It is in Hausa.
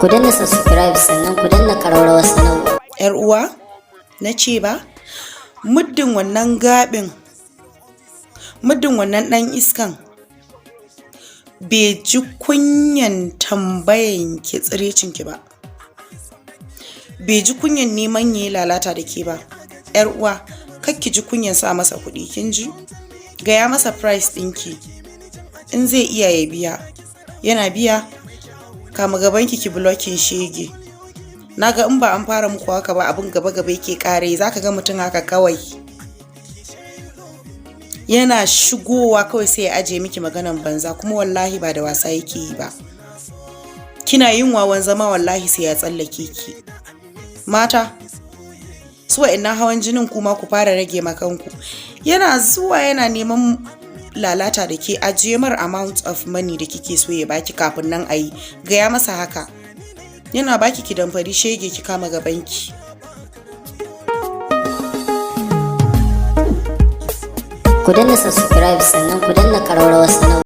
Ku danna subscribe, sannan ku danna ƙararrawar sanarwa. Yar uwa, na ce ba muddin wannan gaɓin, muddin wannan ɗan iskan bai ji kunyan tambayan ki tsirecin ki ba, bai ji kunyan neman yayi lalata da ke ba, yar uwa, kar ki ji kunyan sa masa kuɗi. Kin ji? Gaya masa price ɗinki. In zai iya ya biya, yana biya, kama gabanki, ki blocking shege. Naga in ba an fara muku haka ba, abin gaba gaba yake kare. Zaka ga mutum haka kawai yana shigowa, kawai sai ya ajiye miki maganan banza, kuma wallahi ba da wasa yake yi ba. Kina yin wawan zama, wallahi sai ya tsallake ki. Mata, su wa'annan hawan jinin, kuma ku fara rage makanku. Yana zuwa yana neman lalata da ke, ajiye mar amount of money da kike so ya baki kafin nan a yi. Gaya masa haka, yana baki, ki damfari shege, ki kama gabanki. Ku danna subscribe, sannan ku danna ƙararrawar sanarwa.